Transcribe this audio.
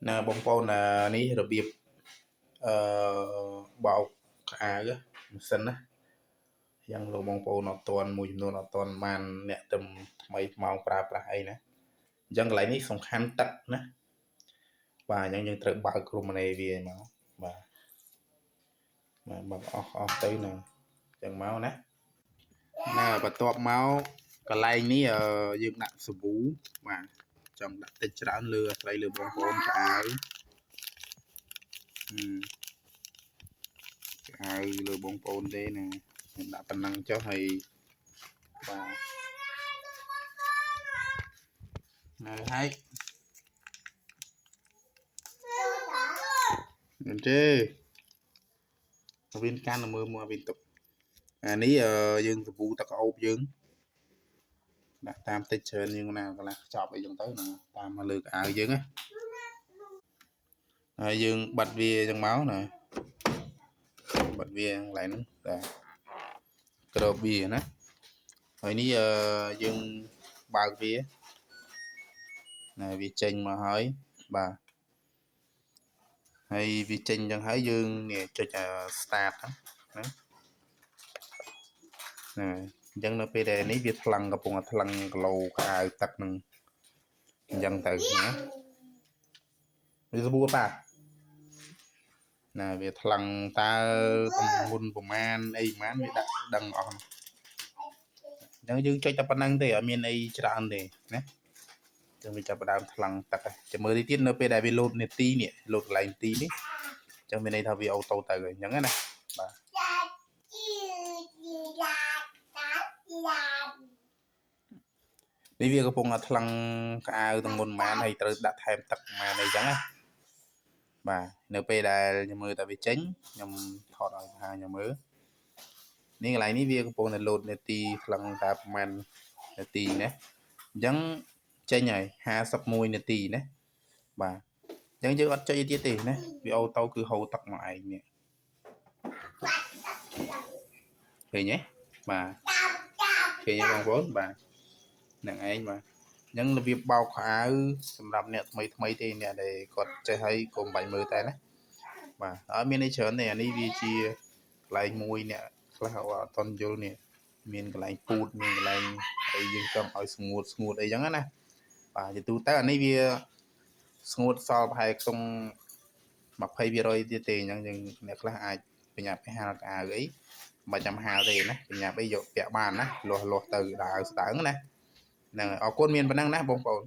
ណាបងប្អូននេះរបៀបអឺបោកខោអាវម៉ាស៊ីនណាយ៉ាងលោកបងប្អូនអត់ទាន់មួយចំនួនអត់ទាន់បានអ្នកទំថ្មីម៉ោងប្រើប្រាស់អីណាអញ្ចឹងកន្លែងនេះសំខាន់ទឹកណាបាទអញ្ចឹងយើងត្រូវបើករមណេវាមកបាទបាទបើកអស់អស់ទៅណាអញ្ចឹងមកណាណាបន្ទាប់មកកន្លែងនេះយើងដាក់សាប៊ូបាទចង់ដាក់តិចច្រើនលើអាស្រ័យលើបងប្អូនខោអាវខោអាវលើបងប្អូនទេណាខ្ញុំដាក់ប៉ុណ្ណឹងចុះហើយបាទនៅហើយមិនទេវិនកាន់មើលមកវិនទុកអានេះយើងសាប៊ូទឹកអូបយើងដាក់តាមតិចច្រើនយើងណាកន្លះខ្ចប់អីចឹងទៅណាតាមមកលើកអាវយើងណាហើយយើងបាត់វាចឹងមកណាបាត់វាកន្លែងហ្នឹងបាទក្របវាណាហើយនេះយើងបើកវាណាវាចេញមកហើយបាទហើយវាចេញចឹងហើយយើងនេះចុច start ណាណាអញ្ចឹងនៅពេលដែលនេះវាថ្លឹងកំពុងតែថ្លឹងគីឡូខោអាវទឹកនឹងអញ្ចឹងទៅណាវាសាប៊ូប៉ាណាវាថ្លឹងតើទម្ងន់ប្រមាណអីប្រមាណវាដាក់ដឹងអស់អញ្ចឹងយើងចុចតែប៉ុណ្្នឹងទេអត់មានអីច្រើនទេណាអញ្ចឹងវាចាប់ផ្ដើមថ្លឹងទឹកចាំមើលទៀតនៅពេលដែលវាលោតនាទីនេះលោតកន្លែងនាទីនេះអញ្ចឹងមានន័យថាវា auto ទៅហើយអញ្ចឹងណាបាទនេះវាកំពុងតែថ្លឹងក្អៅទម្ងន់ប៉ុន្មានហើយត្រូវដាក់ថែមទឹកប៉ុន្មានអីចឹងណាបាទនៅពេលដែលខ្ញុំមើលតែវាចេញខ្ញុំថតឲ្យបង្ហាញខ្ញុំមើលនេះកន្លែងនេះវាកំពុងតែលោតនាទីថ្លឹងតែប្រហែលនាទីណាអញ្ចឹងចេញហើយ51នាទីណាបាទអញ្ចឹងយើងអត់ចុចទៀតទេណាវា auto គឺហូរទឹកមកឯងនេះឃើញទេបាទឃើញទេបងប្អូនបាទហ្នឹងឯងបាទអញ្ចឹងរបៀបបោកខោអាវសម្រាប់អ្នកថ្មីថ្មីទេអ្នកដែលគាត់ចេះហើយកុំបាច់មើលតែណាបាទអត់មានអីច្រើនទេអានេះវាជាកន្លែងមួយអ្នកខ្លះអត់តន់យល់នេះមានកន្លែងពូតមានកន្លែងអីយើងចង់ឲ្យស្ងួតស្ងួតអីចឹងណាបាទជាទូទៅអានេះវាស្ងួតសល់ប្រហែលក្នុង20%ទៀតទេអញ្ចឹងយើងអ្នកខ្លះអាចបញ្ញាប់ឲ្យហាលកៅអីមិនចាំហាលទេណាបញ្ញាប់អីយកពាក់បានណាលាស់លាស់ទៅដើរស្ដើងណាហ្នឹងហើយអរគុណមានប៉ុណ្ណឹងណាបងប្អូន